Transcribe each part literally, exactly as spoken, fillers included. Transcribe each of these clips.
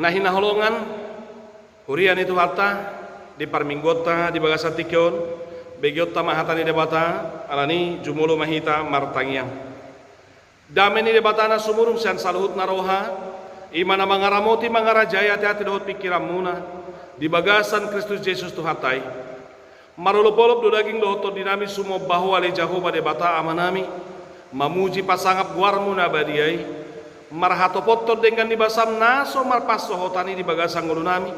Na hinaholongan, huria ni Tuhanta, di parmingguonta di bagasan tingki on, begeonta ma hata ni Debata, alani jumolo ma hita martangiang. Dame ni Debata na sumurung sian saluhut na roha, i ma na mangaramoti mangarajai ateate dohot pingkiranmuna, di bagasan Kristus Jesus Tuhanta i. Marolopolop do daging dohot tondinami sumomba Ho ale Jahowa Debata Amanami, mamuji pasangap goarMu na badia i, marhatopothon denggan ni basam na so marpansohotan i di bagasan ngolunami,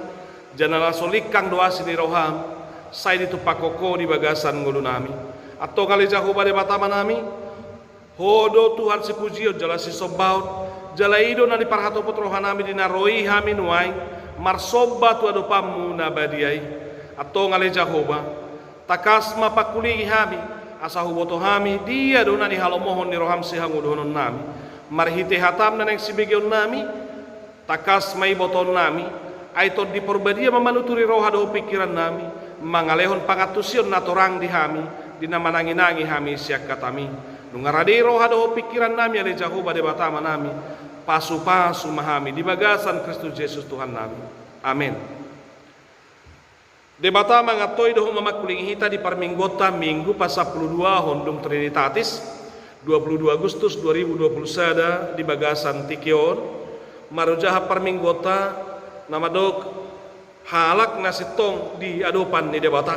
jala na so lingkang do asi ni rohaM, sai ditumpakhon Ho di bagasan ngolunami. Antong ale Jahowa Debata Amanami, Ho do Tuhan sipujion jala sisombaon, jala i do na diparhatopot rohanami di na ro i hami nuaeng, marsomba tu adopanMu na badia i. Antong ale Jahowa, tangkas ma pangkulingi hami, asa huboto hami dia do na nihalomohon ni rohaM sihangoluhononnami, marhite hataM na naeng sibegeonnami, tangkas ma i botoonnami, ai Tondi Porbadia ma manuturi roha dohot pingkirannami, mangalehon pangantusion na torang di hami, di na mananginangi hami sian hataMi. Nunga rade roha dohot pingkirannami ale Jahowa Debata Amanami, pasupasu ma hami di bagasan Kristus Jesus Tuhannami. Amen. Debata mangantoi dohot mamangkulingi hita di parmingguonta Minggu pasampuludua hondung Trinitatis, dua puluh dua Agustus dua ribu dua puluh sada di bagasan tingki on, marojahan parmingguonta na mandok halak na sintong di adopan ni Debata.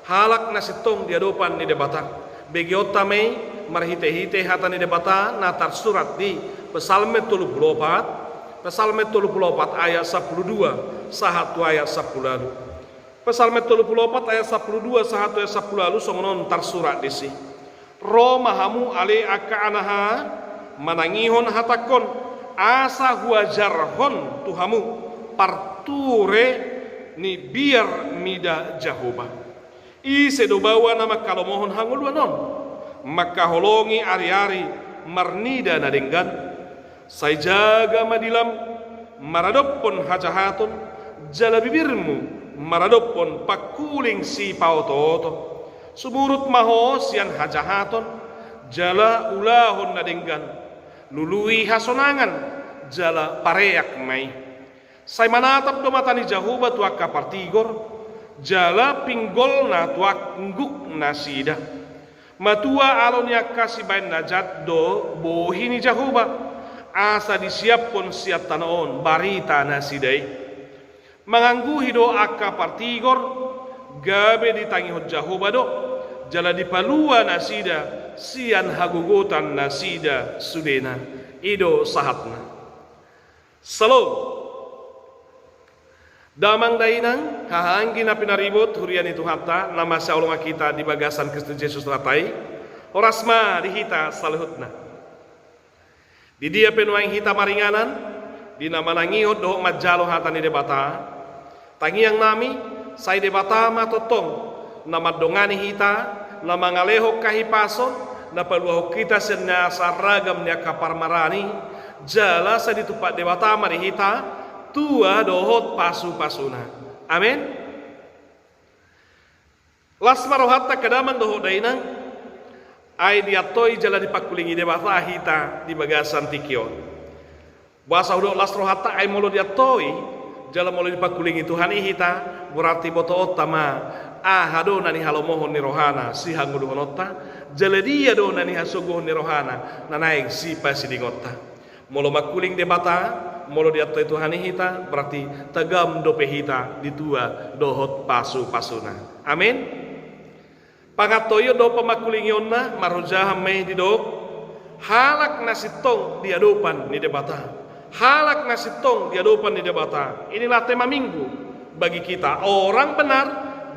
Halak na sintong di adopan ni Debata. Begeonta ma i marhitehite hata ni Debata na tarsurat di Psalmen tolu puluh opat, Psalmen tolu puluh opat ayat sampulu dua sahat tu ayat sampulu ualu. Psalmen tolu puluh opat ayat sampulu dua sahat tu ayat sampulu ualu songon on tarsurat disi. Ro ma hamu ale angka anaha, manangihon hatangkon, asa huajarhon tu hamu parture ni biar mida Jahowa. Ise do baoa na manghalomohon hangoluan on, manghaholongi ariari marnida na denggan? Sai jaga ma dilam maradophon hajahaton, jala bibirmu maradophon pangkuling sipaotooto. Sumurut ma ho sian hajahaton, jala ulahon na denggan. Lului hasonangan, jala pareak ma i. Sai manatap do mata ni Jahowa tu angka partigor, jala pinggolna tu angguknasida. Matua alo ni angka sibahen na jat do bohi ni Jahowa, asa disiaphon sian tano on baritanasida i. Mangangguhi do angka partigor, gabe ditangihon Jahowa do, jala dipalua nasida sian hagogotannasida sudena. I do sahatna. Salom. Damang dainang, hahaanggi na pinaribot, huria ni Tuhanta, na masihaholongan hita di bagasan Kristus Jesus Tuhanta i, horas ma di hita saluhutna. Di dia pe nuaeng hita maringanan, di na manangihon dohot manjalo hata ni Debata, tangiangnami, sai Debata ma tongtong na mandongani hita, na mangalehon hahipason, na paluahon hita sian nasa ragam ni angka parmaraan i, jala sai ditumpak Debata ma di hita tua dohot pasupasuna. Amen. Las ma rohanta angka damang dohot dainang, ai diantoi jala dipangkulingi Debata hita di bagasan tingki on. Boasa hudok las rohanta? Ai molo diantoi jala molo dipangkulingi Tuhan i hita, berarti botoonta ma aha do na nihalomohon ni rohana sihangoluhononta, jala dia do na nihasogohon ni rohana na naeng sipasidingonta. Molo mangkuling Debata, molo diantoi Tuhan i hita, berarti tagam dope hita di tua dohot pasupasuna. Amen. Pangantoion dohot pamangkulingionna marojahan ma i didok, halak na sintong di adopan ni Debata. Halak na sintong di adopan ni Debata. Inilah tema minggu bagi kita, orang benar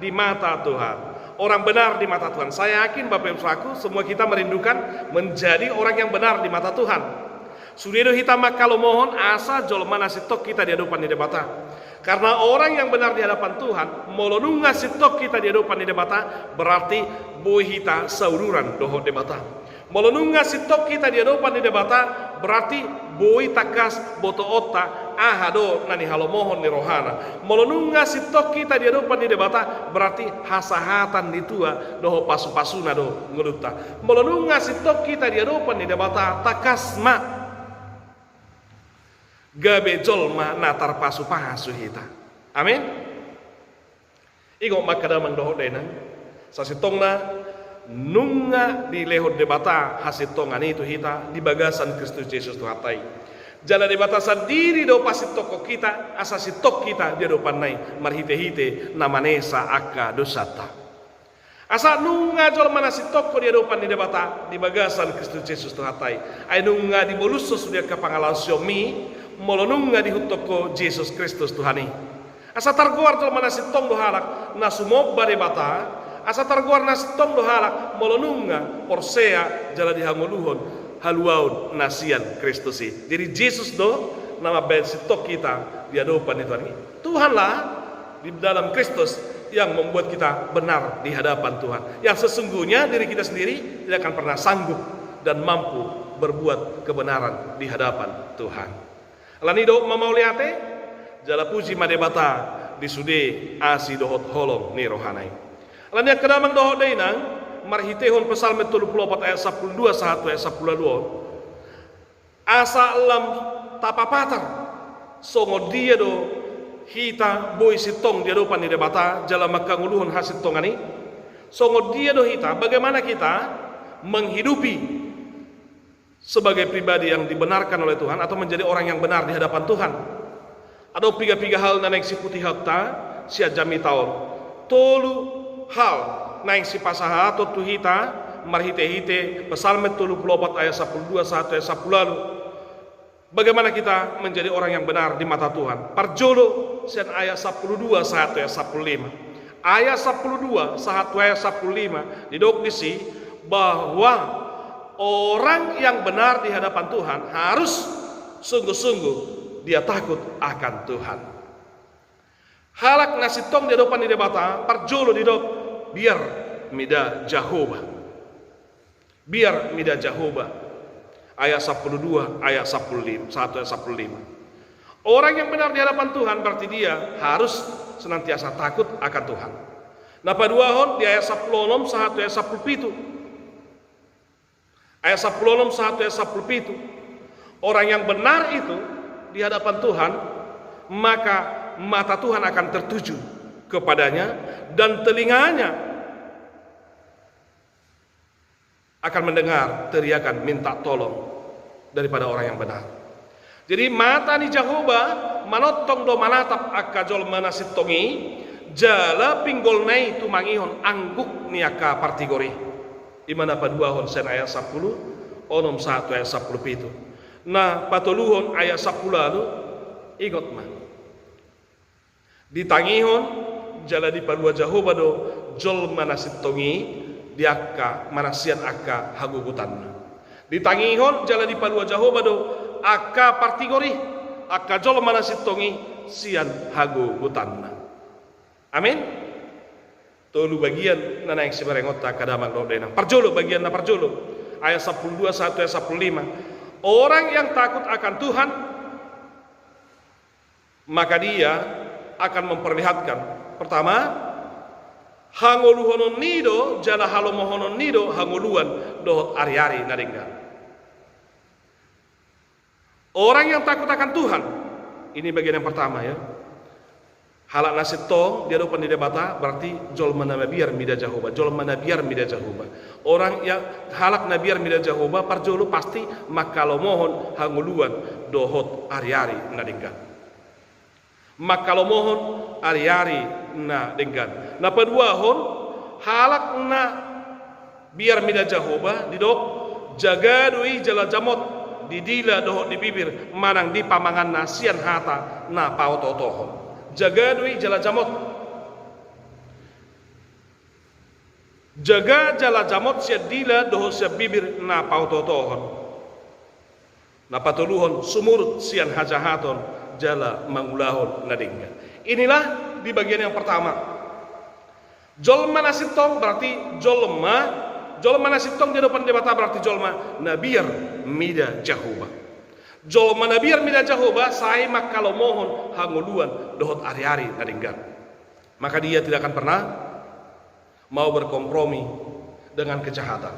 di mata Tuhan. Orang benar di mata Tuhan. Saya yakin Bapak Ibu Saudaraku, semua kita merindukan menjadi orang yang benar di mata Tuhan. Sude do hita manghalomohon asa jolma na sintong hita di adopan ni Debata. Karena orang yang benar di hadapan Tuhan, molo nunga sintong hita di adopan ni Debata, berarti boi hita sauduran dohot Debata. Molo nunga sintong hita di adopan ni Debata, berarti boi tangkas botoonta aha do na nihalomohon ni rohana. Molo nunga sintong hita di adopan ni Debata, berarti hasahatan ni tua dohot pasupasuna do ngolunta. Molo nunga sintong hita di adopan ni Debata, tangkas ma gabe jolma na tarpasupasu hita. Amin. Ingot ma angka damang dohot dainang, sasintongna nunga dilehon Debata hasintongan i tu hita di bagasan Kristus Jesus Tuhanta i. Jala Debata sandiri do pasintongkon hita asa sintong hita di adopanna i marhitehite na manesa angka dosanta. Asa nunga jolma na sintong ho di adopan ni Debata di bagasan Kristus Jesus Tuhanta i. Ai nunga dibolushon sude angka pangalaosionmi molo nunga diihuthon ho Jesus Kristus Tuhan i. Asa targoar jolma na sintong do halak na sumomba Debata, asa targoar na sintong do halak molo nunga porsea jala dihangoluhon haluaon na sian Kristus i. Jadi Jesus do na mambahen sintong hita di adopan ni Tuhan i. Tuhanlah di dalam Kristus yang membuat kita benar di hadapan Tuhan. Yang sesungguhnya diri kita sendiri tidak akan pernah sanggup dan mampu berbuat kebenaran di hadapan Tuhan. Alani i dohot ma mauliate, jala puji ma Debata di sude asi dohot holong ni rohana i. Alani i angka damang dohot dainang, marhitehon Psalmen tolu pulu opat ayat sampulu dua sahat tu ayat sampulu ualu on, asa lam tapapatar songon dia do hita boi sintong di adopan ni Debata jala manghangoluhon hasintongan i. Songon dia do hita, bagaimana kita menghidupi sebagai pribadi yang dibenarkan oleh Tuhan atau menjadi orang yang benar di hadapan Tuhan. Adong piga-piga hal na naeng siputihonta sian jamita on. Tolu hal naeng sipasahathon tu hita marhitehite Psalmen tolu pulu opat ayat sampulu dua sahat tu ayat sampulu ualu. Bagaimana kita menjadi orang yang benar di mata Tuhan? Parjolo sian ayat sampulu dua sahat tu ayat sampulu lima. Ayat sampulu dua sahat tu ayat sampulu lima didok disi bahwa orang yang benar di hadapan Tuhan harus sungguh-sungguh dia takut akan Tuhan. Halak na sintong di adopan ni Debata, parjolo didok, biar mida Jahowa. Biar mida Jahowa. Ayat sampulu dua, ayat sampulu lima, sahat tu ayat sampulu lima. Orang yang benar di hadapan Tuhan berarti dia harus senantiasa takut akan Tuhan. Na paduahon di ayat sampulu onom sahat tu ayat sampulu pitu. Ayat sampulu onom sahat tu ayat sampulu pitu. Orang yang benar itu di hadapan Tuhan, maka mata Tuhan akan tertuju kepadanya dan telinganya akan mendengar teriakan minta tolong daripada orang yang benar. Jadi mata ni Jahowa manongtong do manatap angka jolma na sintong i, jala pinggolna i tumangihon angguk ni angka partigor i. I ma na paduahon sian ayat sampulu onom sahat tu ayat sampulu pitu. Na patoluhon ayat sampulu ualu, ingot ma. Ditangihon jala dipalua Jahowa do jolma na sintong i di angka manang sian angka hagogotanna. Ditangihon jala dipalua Jahowa do angka partigor i, angka jolma na sintong i sian hagogotanna. Amin. Tolu bagian na naeng siberengonta angka damang dohot dainang. Parjolo, bagian na parjolo, ayat sampulu dua sahat tu ayat sampulu lima. Orang yang takut akan Tuhan, maka dia akan memperlihatkan, pertama, hangoluhononna i do jala halomohononna i do hangoluan dohot ariari na denggan. Orang yang takut akan Tuhan. Ini bagian yang pertama, ya. Halak na sintong di adopan ni Debata berarti jolma na mabiar mida Jahowa, jolma na biar mida Jahowa. Orang yang, halak na biar mida Jahowa parjolo pasti manghalomohon hangoluan dohot ariari na denggan. Manghalomohon ariari na denggan. Na paduahon, halak na biar mida Jahowa, didok, jaga do i jala jamot di dila dohot di bibir manang di pamanganna sian hata na paotootohon. Jaga do i jala jamot. Jaga jala jamot sian dila dohot sian bibir na paotootohon. Na patoluhon, sumurut sian hajahaton jala mangulahon na denggan. Inilah di bagian yang pertama. Jolma na sintong berarti jolma, jolma na sintong di adopan Debata berarti jolma na biar mida Jahowa. Jolma na biar mida Jahowa sai manghalomohon hangoluan dohot ariari na denggan. Maka dia tidak akan pernah mau berkompromi dengan kejahatan.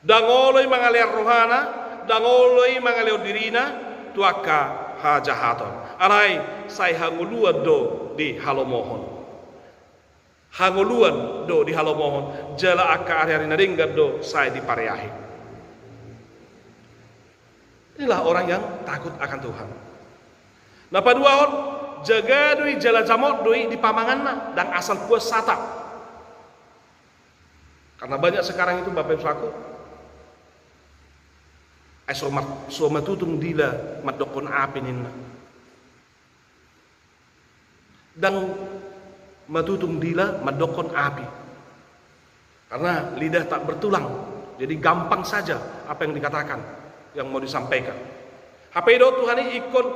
Ndang olo i mangalean rohana, ndang olo i mangaleon dirina tu angka hajahaton. Alai sai hangoluan do dihalomohon. Hangoluan do dihalomohon, jala angka ari-ari na denggan do sai dipareahi. Inilah orang yang takut akan Tuhan. Na paduahon, jaga do i jala jamot do i di pamanganna, ndang asal puas hata. Karena banyak sekarang itu, Bapak Ibu Saudaraku, ai so ma-, so matutung dila mandokkon api ninna. Ndang matutung dila mandokkon api. Karena lidah tak bertulang, jadi gampang saja apa yang dikatakan, yang mau disampaikan. Hape didok Tuhan i ingkon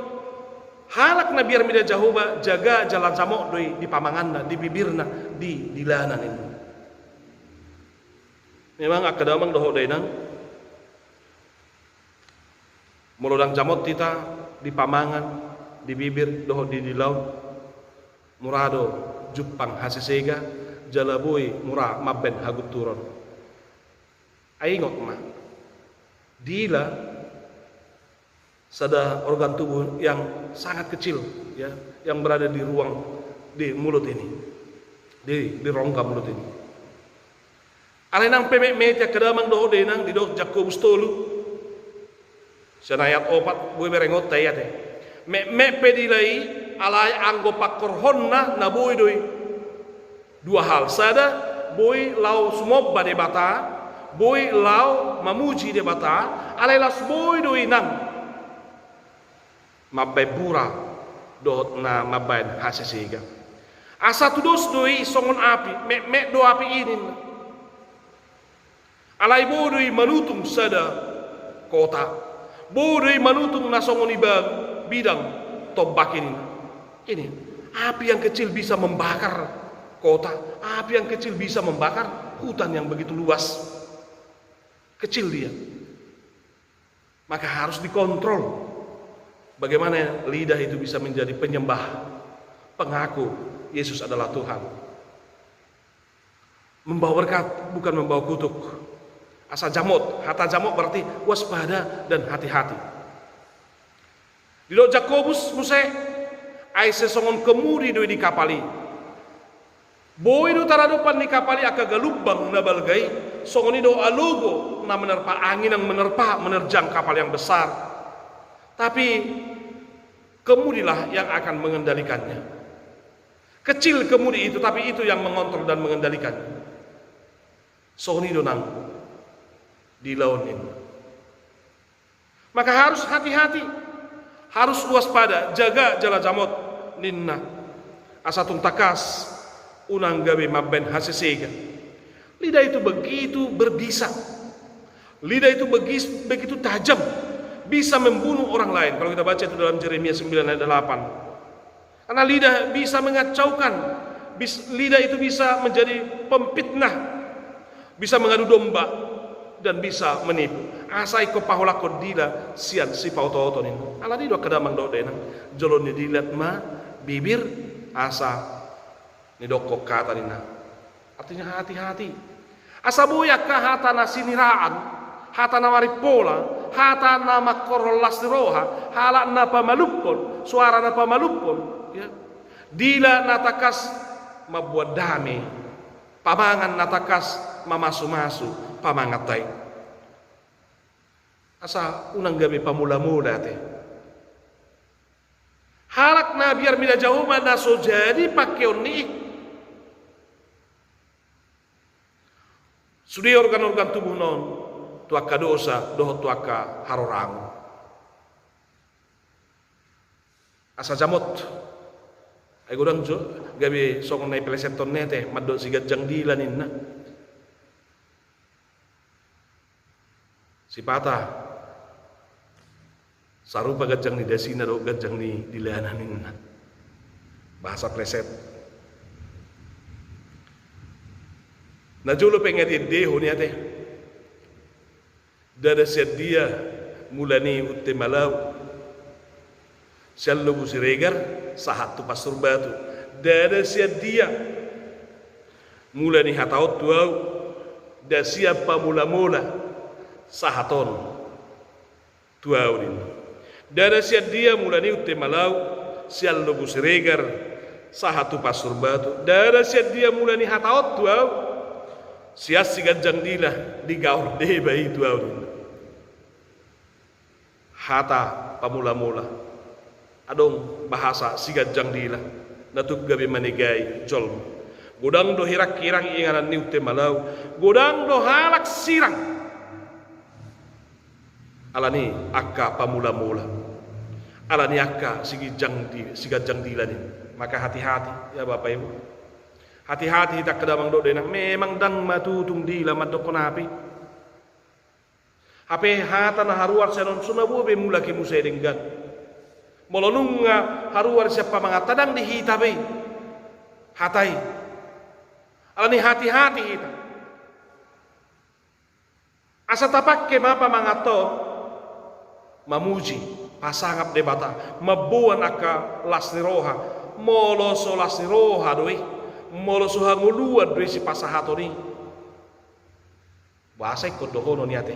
halak na biar mida Jahowa, jaga jala jamot do i di pamanganna, di bibirna, di dilana ninna. Memang angka damang dohot dainang, molo ndang jamot hita di pamangan, di bibir dohot di dilaon, mura do jumpang hasesega, jala boi mura mambaen hagunturon. Ai ingot ma, dila sada organ tubuh yang sangat kecil, ya, yang berada di ruang, di mulut ini, di, di rongga mulut ini. Alai nang pe metmet i angka damang dohot dainang, didok Jakobus tolu sian ayat opat, boi berengonta i ate. Metmet pe dila i, alai anggo pangkorhonna na boi do i. Dua hal, sada, boi laho sumomba Debata, boi laho mamuji Debata, alai laos boi do i nang mambaen mura dohot na mambaen hasesega. Asa tudos do i songon api, metmet do api i ninna. Alai boi do i manutung sada kota. Boi do i manutung na songon i ba-, bidang tombak i ninna. Ini, api yang kecil bisa membakar kota, api yang kecil bisa membakar hutan yang begitu luas. Kecil dia. Maka harus dikontrol. Bagaimana lidah itu bisa menjadi penyembah, pengaku Yesus adalah Tuhan. Membawa berkat, bukan membawa kutuk. Asa jamot, hata jamot berarti waspada dan hati-hati. Didok Jakobus muse, ai sesongon kemudi do i di kapal i. Boi do taradopan ni kapal i angka galumbang na balga i, songon i do alogo na menerpa, angin yang menerpa, menerjang kapal yang besar. Tapi kemudilah yang akan mengendalikannya. Kecil kemudi itu, tapi itu yang mengontrol dan mengendalikan. Songon i do nang dilaon ninna. Maka harus hati-hati, harus waspada, jaga jala jamot ninna. Asa tung tangkas unang gabe mambaen hasesega. Lidah itu begitu berbisa. Lidah itu begis-, begitu tajam, bisa membunuh orang lain. Kalau kita baca itu dalam Yeremia sembilan ayat delapan. Karena lidah bisa mengacaukan, bis-, lidah itu bisa menjadi pemfitnah, bisa mengadu domba, dan bisa menipu. Asa ingkon paholangkon dila sian sipaotooton i. Alani i do angka damang dohot dainang, jolo nidilat ma bibir asa nidokkon hata ninna. Artinya hati-hati. Asa boi angka hata na siniraan, hata na marimpola, hata na mangkorhon las ni roha, halak na pamalumhon, suara na pamalumhon, ya. Dila na tangkas mambuat dame, pamangan na tangkas mamasu-masu pamanganta i. Asa unang gabe pamolamola ate. Halak na biar mida Jahowa na so jadi pangkeon ni i. Sude organ-organ tubuhna on tu angka dosa dohot tu angka harorangon. Asa jamot. Ai godang jo, gabe songon na ipeleseton ni ate, mandok si ganjang dila ninna. Sipata, sarupa ganjang ni dasina dohot ganjang ni dilana ninna. Bahasa pleset. Na jolo pe nga diendehon i ate. Ndada sian dia mula ni Unte Malau, sian Lobu Siregar sahat tu Pastur Batu. Ndada sian dia mula ni hata on tu au, nda sian pamolamola sahat on tu au ninna. Ndada sian dia mula ni Unte Malau, sian Lobu Siregar sahat tu Pasur Batu. Ndada sian dia mula ni hata on tu ahu, sian Siganjang Dila, di Gaor Deba i tu ahu, ninna. Hata pamula-mula. Adong bahasa Siganjang Dila na tung gabe manegai jolma. Godang do hirang-hirang inganan ni Unte Malau, godang do halak sirang. Alani angka pamula-mula. Alani angka Siganjang Di-, Siganjang Dila ni. Maka hati-hati, ya Bapak Ibu. Hati-hati hita angka damang dohot dainang, memang ndang matutung dila mandokkon api. Hape hata na haruar sian on so na boi be mulak i muse denggan. Molo nunga haruar sian pamanganta ndang di hita be hata i. Alani hati-hati hita. Asa tapangke ma pamanganta on mamuji, pasangap Debata, mamboan angka las ni roha, molo so las ni roha do i, molo so hangoluan do i sipasahaton i. Boasa ingkon dohonon i ate?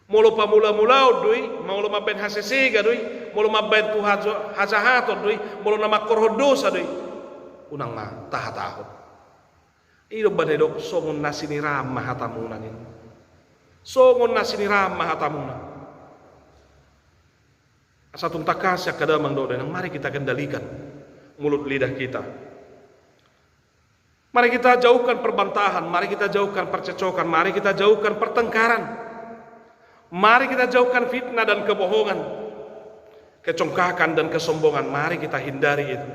Molo pamula-mulaon do i, molo mambaen hasesega do i, molo mambaen tu hajo-, hajahaton do i, molo na mangkorhon dosa do i, unang ma tahatahon. I do umbahen didok songon na siniraan ma hatamuna, ninna. Songon na siniraan ma hatamuna. Asa tung tangkas, angka damang dohot dainang, mari kita kendalikan mulut lidah kita. Mari kita jauhkan perbantahan, mari kita jauhkan percekcokan, mari kita jauhkan pertengkaran. Mari kita jauhkan fitnah dan kebohongan, kecongkakan dan kesombongan, mari kita hindari itu.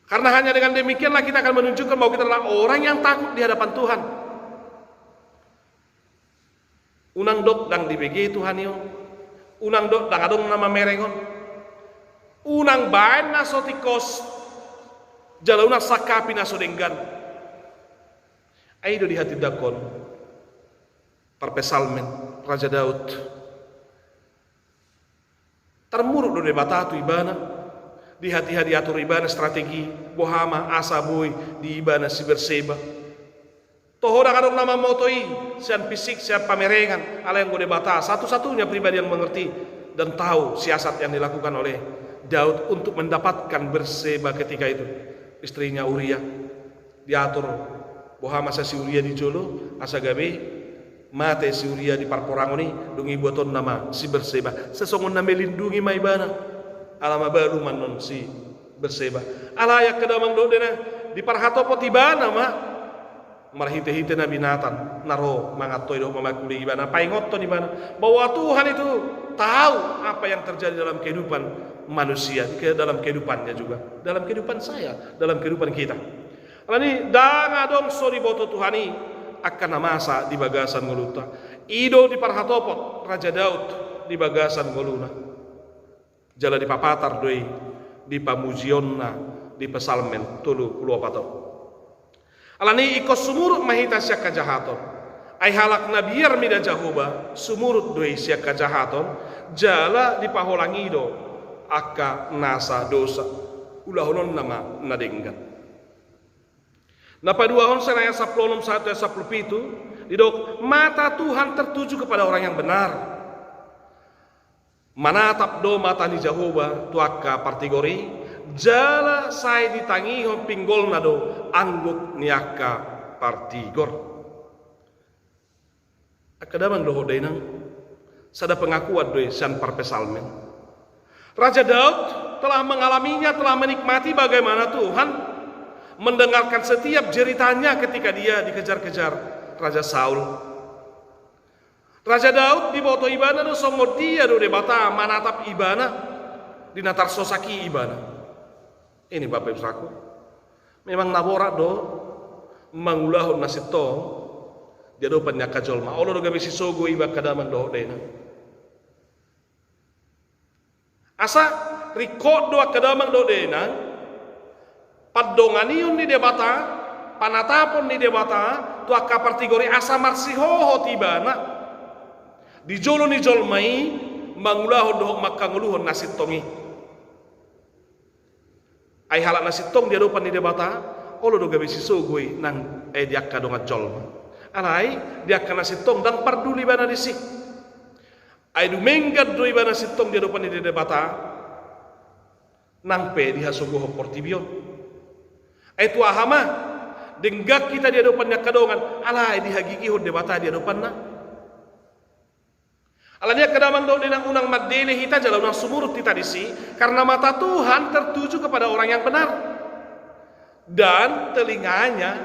Karena hanya dengan demikianlah kita akan menunjukkan bahwa kita adalah orang yang takut di hadapan Tuhan. Unang dok ndang dibege Tuhan i on. Unang dok ndang adong na mamereng on. Unang baen na so tingkos, jala unang sangkapi na so denggan. Ai do dihatindangkon parpsalmen Raja Daud. Tarmuruk do Debata tu ibana. Di hatiha diatur ibana strategi, boha ma asa boi di ibana si Berseba. Toho ndang adong na mamboto i sian fisik, sian pamerengan, alai anggo Debata satu-satunya pribadi yang mengerti dan tahu siasat yang dilakukan oleh Daud untuk mendapatkan Berseba ketika itu, istrinya Uria. Diatur boha ma asa si Uria di jolo, asa gabe mate si Uria di parporangon i, dung i buatonna ma si Berseba. Sesongon na melindungi ma ibana, ala mabalu ma annon si Berseba. Alai angka damang dohot dainang, diparhatopot ibana ma marhite-hite Nabi Natan na ro mangantoi dohot mamangkulingi ibana, paingothon ibana bahwa Tuhan itu tahu apa yang terjadi dalam kehidupan manusia, di ke-, dalam kehidupannya juga, dalam kehidupan saya, dalam kehidupan kita. Alani ndang adong so diboto Tuhan i angka na masa di bagasan ngolunta. I do diparhatopot Raja Daud di bagasan ngoluna. Jala dipapatar do i di pamujionna di Psalmen tolu pulu opat on. Alani ingkon sumurut ma hita sian hajahaton. Ai halak na biar mida Jahowa, sumurut do i sian hajahaton, jala dipaholangi do angka nasa dosa. Ulahononna ma na denggan. Na paduahon sian ayat sampulu onom sahat tu ayat sampulu pitu, didok, mata Tuhan tertuju kepada orang yang benar. Manatap do mata ni Jahowa tu angka partigor i, jala sai ditangihon pinggolna do angguk ni angka partigor. Angka damang dohot dainang, sada pengakuan do i sian parpsalmen. Raja Daud telah mengalaminya, telah menikmati bagaimana Tuhan mendengarkan setiap jeritanya ketika dia dikejar-kejar Raja Saul. Raja Daud diboto ibana do songon dia do Debata manatap ibana di na tarsosak i ibana. Ini Bapak Ibu Saudaraku, memang na borat do mangulahon na sintong di adopan ni angka jolma. Olo do gabe sisogo iba angka damang dohot dainang. Asa ringkot do angka damang dohot dainang, pandonganion ni Debata, panatapon ni Debata tu angka partigor i asa marsihohot ibana di jolo ni jolma i mangulahon dohot mangkangoluhon na sintong i. Ai halak na sintong di adopan ni Debata, olo do gabe sisogo i nang, eh, di angka dongan jolma. Alai di angka na sintong ndang parduli ibana disi. Ai dumenggan do ibana sintong di adopan ni Debata, nang pe dihasogohon portibi on. Ai tu aha ma denggan hita di adopan ni angka dongan, alai dihagigihon Debata di adopanna. Alani i angka damang dohot dainang, unang mandele hita jala unang sumurut hita disi, karena mata Tuhan tertuju kepada orang yang benar dan telinganya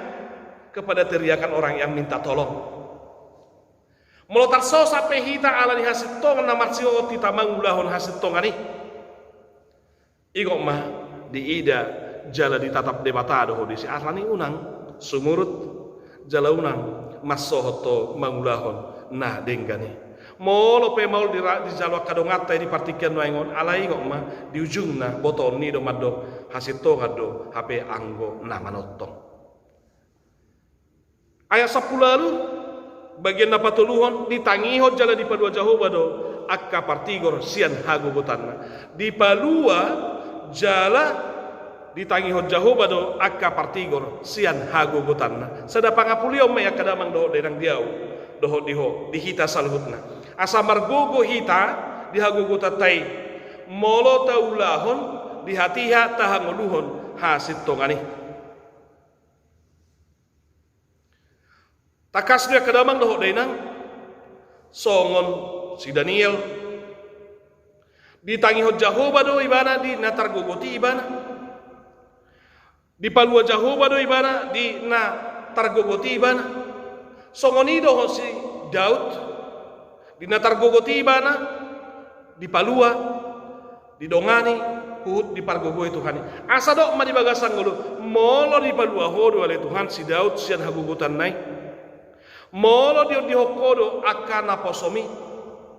kepada teriakan orang yang minta tolong. Molo tarsosa pe hita alani hasintongan na marsihohot hita mangulahon hasintongan i, ingot ma, diida jala ditatap Debata do ho disi. Alani i unang sumurut jala unang marsohot ho mangulahon na denggan i. Molo pe maol di ra-, dijalo angka donganta i di partingkian nuaeng on, alai ingot ma, di ujungna botoon i do mandok hasintongan do hape anggo na manongtong. Ayat sampulu ualu, bagian na patoluhon, ditangihon jala dipalua Jahowa do angka partigor sian hagogotanna. Dipalua jala ditangihon Jahowa do angka partigor sian hagogotanna. Sada pangapulion ma i angka damang dohot dainang di ahu dohot di ho, di hita saluhutna. Asa margogo hita di hagogotanta i, molo taulahon di hatiha tahangoluhon hasintongan i. Tangkas do i angka damang dohot dainang, songon si Daniel, ditangihon Jahowa do ibana di na targogot i ibana. Dipalua Jahowa do ibana di na targogot i ibana. Songon i dohot si Daud, di na targogot i ibana, dipalua, didongani, huhut dipargogoi Tuhan i. Asa dok ma di bagasan ngolu, molo dipalua ho do ale Tuhan si Daud sian hagogotanna i, molo diondihon ho do angka naposom i,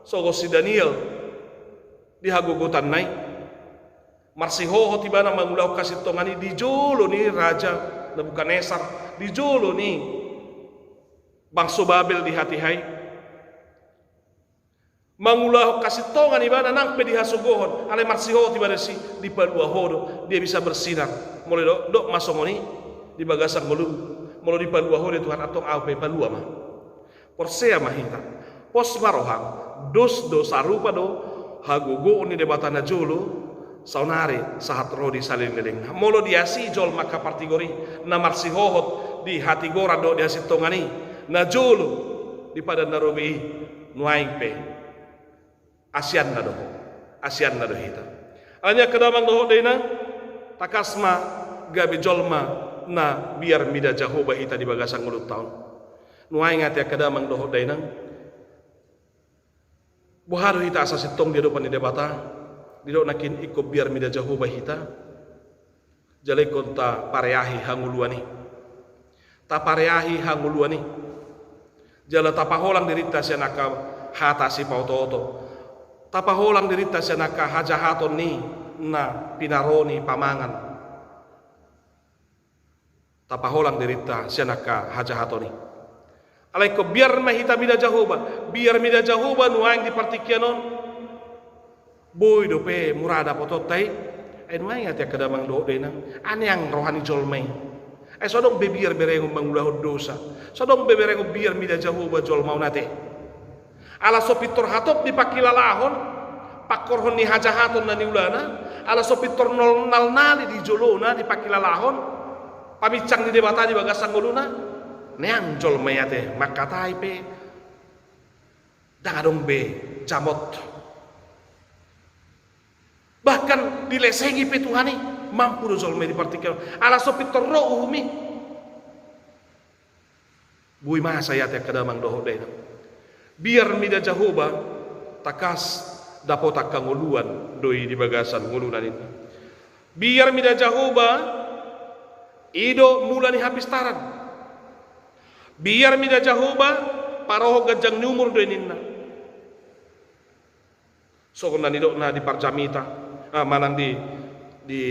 songon si Daniel di hagogotanna i, marsihohot ibana mangulahon hasintongan i di jolo ni Raja Nebukadnesar, di jolo ni bangso Babel di hatiha i. Mangulahon hasintongan ibana nang pe dihasogohon, alai marsihohot ibana disi, dipalua ho do, dia bisa bersinar. Molo dok, dok ma songon i di bagasan ngolum, molo dipalua ho do Tuhan, antong ahu pe palua ma. Porsea ma hita. Pos ma roham, dos do sarupa do hagogoon ni Debata na jolo, saonari sahat ro di saleleng-lelengna. Molo diasi jolma angka partigor i, na marsihohot di hatigoran dohot di hasintongan i, na jolo di Padan na Robi i, nuaeng pe asianna do ho, asianna do hita. Alani i angka damang dohot dainang, tangkas ma gabe jolma na biar mida Jahowa hita di bagasan ngolunta on. Nuaeng ate angka damang dohot dainang, boha do hita asa sintong di adopan ni Debata? Didok nangkin ingkon biar mida Jahowa hita, jala ingkon tapareahi hangoluan i. Tapareahi hangoluan i. Jala tapaholang dirinta sian angka hata sipaoto-oto. Tapaholang dirinta sian angka hajahaton ni na pinaro ni pamangan. Tapaholang dirinta sian angka hajahaton i. Alai ingkon biar ma hita mida Jahowa, biar mida Jahowa nuaeng di partingkian on. Boi dope mura dapotonta i. Ai nuaeng ate angka damang dohot dainang, aneang roha ni jolma i. Ai so adong be biar berengon mangulahon dosa. So adong be berengon biar mida Jahowa jolma on ate. Ala so pintor hatop dipangkilalahon pangkorhon ni hajahaton na niulana, ala so pintor nol-, nalnali di jolona dipangkilalahon paminsang ni Debata di bagasan ngoluna, neang jolma i ate mangkatai pe ndang adong be jamot. Bahkan dilesengi pe Tuhan i, mampu do jolma i di partingkian on. Ala so pintor ro uhum i. Boi masa i ate angka damang dohot dainang. Biar mida Jahowa, tangkas dapotan hangoluan do i di bagasan ngoluna ninna. Biar mida Jahowa, i do mula ni hapistaran. Biar mida Jahowa, parohon ganjang ni umur do i ninna. Songon na nidokna di Parjamita, ah, manang di, di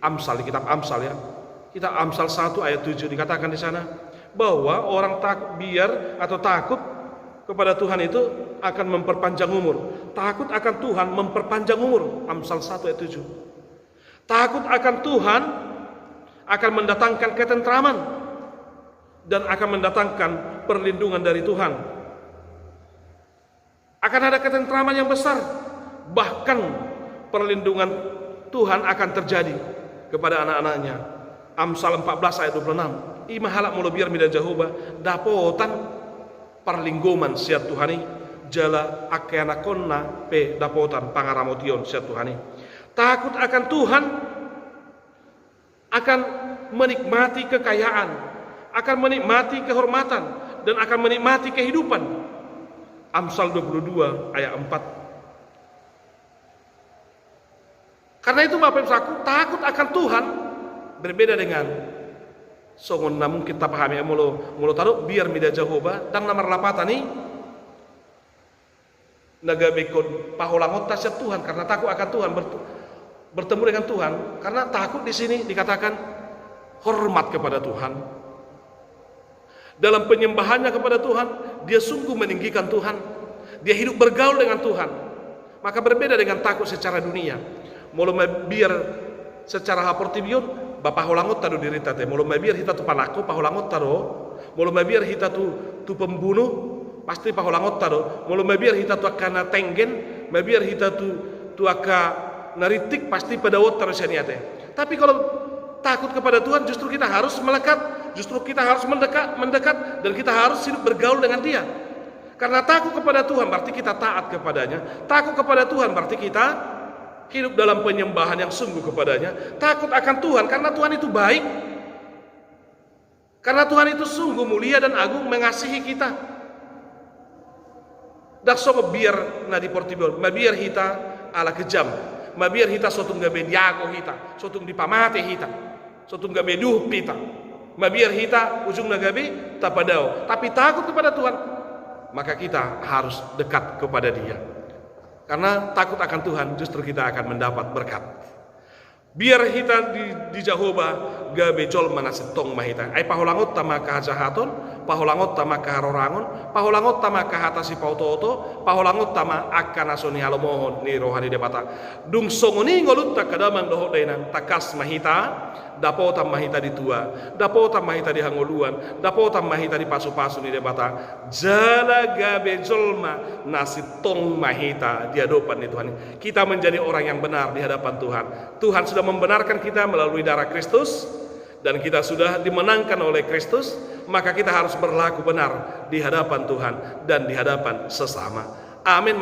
Amsal, di kitab Amsal, ya. Kitab Amsal satu ayat tujuh dikatakan di sana bahwa orang tak-, biar atau takut kepada Tuhan itu akan memperpanjang umur. Takut akan Tuhan memperpanjang umur. Amsal satu ayat tujuh. Takut akan Tuhan akan mendatangkan ketentraman dan akan mendatangkan perlindungan dari Tuhan. Akan ada ketentraman yang besar, bahkan perlindungan Tuhan akan terjadi kepada anak-anaknya. Amsal empat belas ayat dua puluh enam. I ma halak molo biar mida Jahowa dapotan parlinggoman sian Tuhan i, jala angka ianakhonna pe dapotan pangaramotion sian Tuhan i. Takut akan Tuhan akan menikmati kekayaan, akan menikmati kehormatan, dan akan menikmati kehidupan. Amsal dua puluh dua ayat empat. Karena itu, Bapak Ibu Saudaraku, takut akan Tuhan berbeda dengan songon na mungkin tapahami, molo, molo tadok biar mida Jahowa, ndang na marlapatan i na gabe ingkon paholangonta sian Tuhan, karena takut akan Tuhan, bert-, bertemu dengan Tuhan. Karena takut di sini dikatakan hormat kepada Tuhan. Dalam penyembahannya kepada Tuhan, dia sungguh meninggikan Tuhan. Dia hidup bergaul dengan Tuhan. Maka berbeda dengan takut secara dunia. Molo mabiar secara haportibion, ba paholangonta do dirinta te. Molo mabiar hita tu panangko, paholangonta do. Molo mabiar hita tu, tu pembunuh, pasti paholangonta do. Molo mabiar hita tu angka na tenggen, mabiar hita tu, tu angka na rintik, pasti padaonta do sian ia te. Tapi kalau takut kepada Tuhan, justru kita harus melekat, justru kita harus mendekat, mendekat, dan kita harus hidup bergaul dengan Dia. Karena takut kepada Tuhan berarti kita taat kepada-Nya. Takut kepada Tuhan berarti kita hidup dalam penyembahan yang sungguh kepada-Nya. Takut akan Tuhan karena Tuhan itu baik. Karena Tuhan itu sungguh mulia dan agung, mengasihi kita. Ndang songon biar na di portibi on, mabiar hita ala kejam, mabiar hita so tung gabe diago hita, so tung dipamate hita, so tung gabe duhut hita, mabiar hita ujungna gabe tapadao. Tapi takut kepada Tuhan, maka kita harus dekat kepada Dia. Karena takut akan Tuhan, justru kita akan mendapat berkat. Biar hita di, di Jahowa gabe jolma na sintong ma hita. Ai paholangonta ma angka hajahaton, paholangonta ma angka harorangon, paholangonta ma angka hata sipaotooto, paholangonta ma angka na so nihalomohon ni roha ni Debata. Dung songon i ngolunta angka damang dohot dainang, tangkas ma hita, dapotan ma hita di tua, dapotan ma hita di hangoluan, dapotan ma hita di pasupasu ni Debata. Jala gabe jolma na sintong ma hita di adopan ni Tuhan. Kita menjadi orang yang benar di hadapan Tuhan. Tuhan sudah membenarkan kita melalui darah Kristus, dan kita sudah dimenangkan oleh Kristus, maka kita harus berlaku benar di hadapan Tuhan dan di hadapan sesama. Amin.